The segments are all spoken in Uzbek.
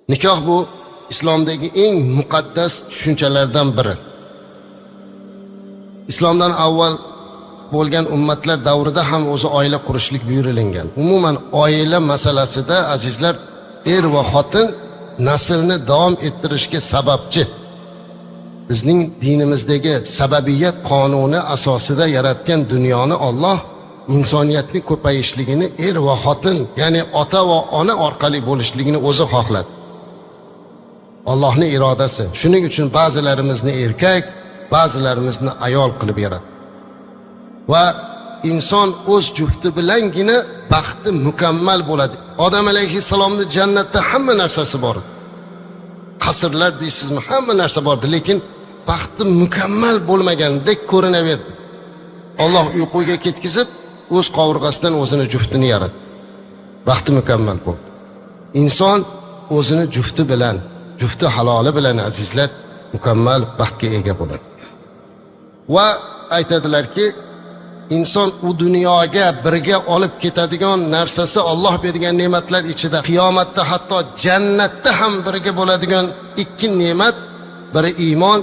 Nikoh bu islomdagi eng muqaddas tushunchalardan biri. Islomdan avval bo'lgan ummatlar davrida ham o'zi oila qurishlik buyurilgan. Umuman oila masalasida, azizlar, er va xotin naslni davom ettirishga sababchi. Bizning dinimizdagi sababiyat qonuni asosida yaratgan dunyoni Alloh insoniyatni ko'payishligini er va xotin, ya'ni ota va ona orqali bo'lishligini o'zi xohladi. Allohning irodasi. Shuning uchun ba'zilarimizni erkak, ba'zilarimizni ayol qilib yaratdi. Va inson o'z jufti bilangina baxti mukammal bo'ladi. Odam alayhissalomni jannatda hamma narsasi bor edi. Qasrlar deysizmi, hamma narsa bor edi, lekin baxti mukammal bo'lmagandek ko'rinaverdi. Alloh uyquga ketkizib, o'z qovurg'asidan o'zini juftini yaratdi. Baxti mukammal bo'ldi. Inson o'zini jufti bilan, jufti haloli bilan, azizlar, mukammal baxtga ega bo'ladi. Va aytadilarki, inson u dunyoga birga olib ketadigan narsasi Alloh bergan ne'matlar ichida qiyomatda, hatto jannatda ham birga bo'ladigan ikki ne'mat: biri iymon,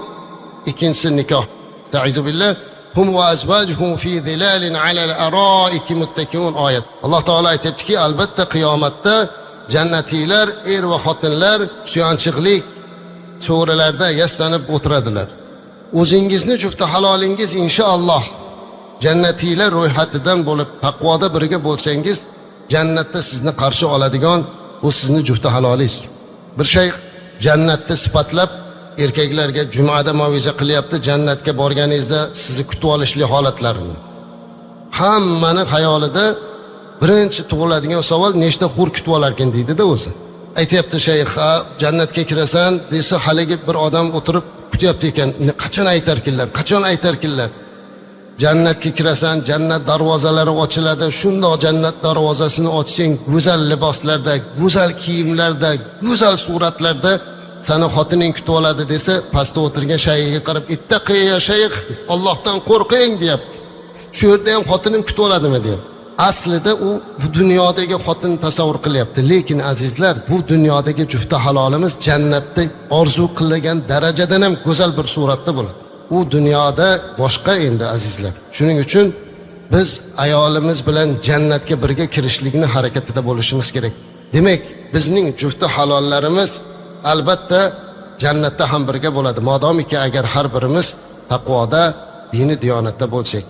ikkinchisi nikoh. Estaizu billah. Hum va azvajuhum fi zilalin alal araiki muttakiun oyat. Alloh taolo aytyaptiki, albatta qiyomatda jannatiylar, er va xotinlar suyanchiqlik so'rilarda yastanib o'tiradilar. O'zingizni jufti halolingiz inshaalloh jannatiylar ro'yxatidan bo'lib, taqvoda birga bo'lsangiz, jannatda sizni qarshi oladigan bu sizni jufti halolingiz. Bir shayx jannatni sifatlab erkaklarga jumada maviza qilyapti, jannatga borganingizda sizni kutib olishli holatlarini. Hammani xayolida birinchi tug'iladigan savol: nechta hur kutib olarkan deydida o'zi. Aytyapti shayx, ha, jannatga kirasan desa, haligi bir odam o'tirib kutyapti ekan, qachon aytarkinlar, qachon aytarkinlar. Jannatga kirasan, jannat darvozalari ochiladi. Shundoq jannat darvozasini ochsang, go'zal liboslarda, go'zal kiyimlarda, go'zal suratlarda sani xotining kutib oladi desa, pastda o'tirgan shayxga qarab, ittaqi ya shayx, Allohdan qo'rqing deyapti. Shu yerda ham xotinim kutib oladimi deyapti. Aslida u bu dunyodagi xotinni tasavvur qilyapti, lekin, azizlar, bu dunyodagi jufti halolimiz jannatda orzu qilgan darajadan ham go'zal bir suratda bo'ladi. U dunyoda boshqa endi, azizlar. Shuning uchun biz ayolimiz bilan jannatga birga kirishlikni harakatida bo'lishimiz kerak. Demak, bizning jufti halollarimiz albatta jannatda ham birga bo'ladi, modomiki agar har birimiz taqvoda, dini diyonatda bo'lsak.